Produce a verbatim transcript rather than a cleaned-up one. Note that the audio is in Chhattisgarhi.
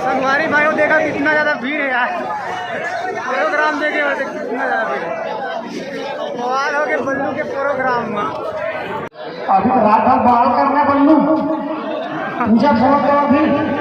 संगवारी भाई, वो देखा कितना ज्यादा भीड़ है यार। प्रोग्राम देखे वैसे कितना ज्यादा भीड़ है। बवाल हो गए बल्लू के प्रोग्राम में। अभी तो रात भर बवाल करना है बल्लू। पूजा बहुत करो अभी।